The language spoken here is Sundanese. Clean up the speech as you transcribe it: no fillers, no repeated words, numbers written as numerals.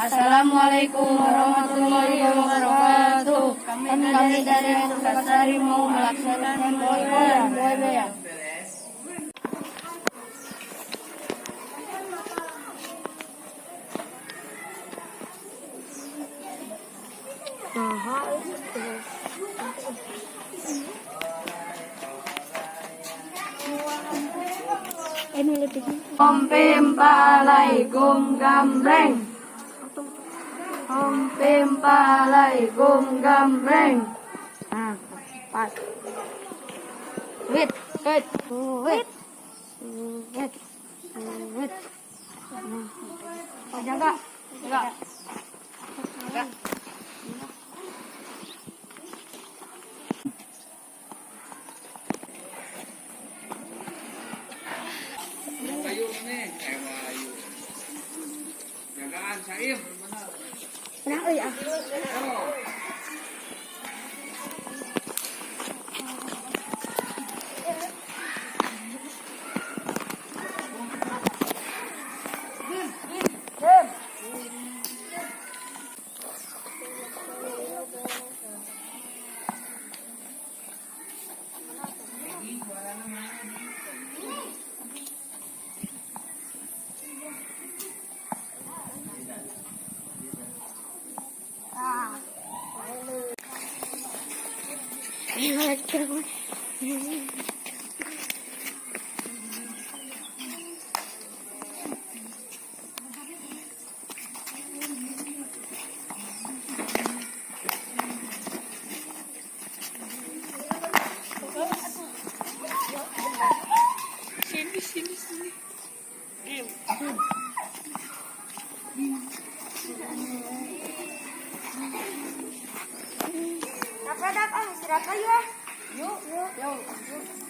Assalamualaikum warahmatullahi wabarakatuh. Kami dari Sukasari mau melaksanakan boy-boyan. Hompim palai gum gambreng. Hompim palai gum gambreng. Nah, pas. Wait, wait, wait, wait, wait. Oh, jaga, jaga. Jaga. Bayu nih, eh Bayu. Jagaan Saim. Nah, euy ah. Oh. Sini, sini, sini. Game. Dapat ah, istirahat ayo ah. Yuk, yuk, yuk.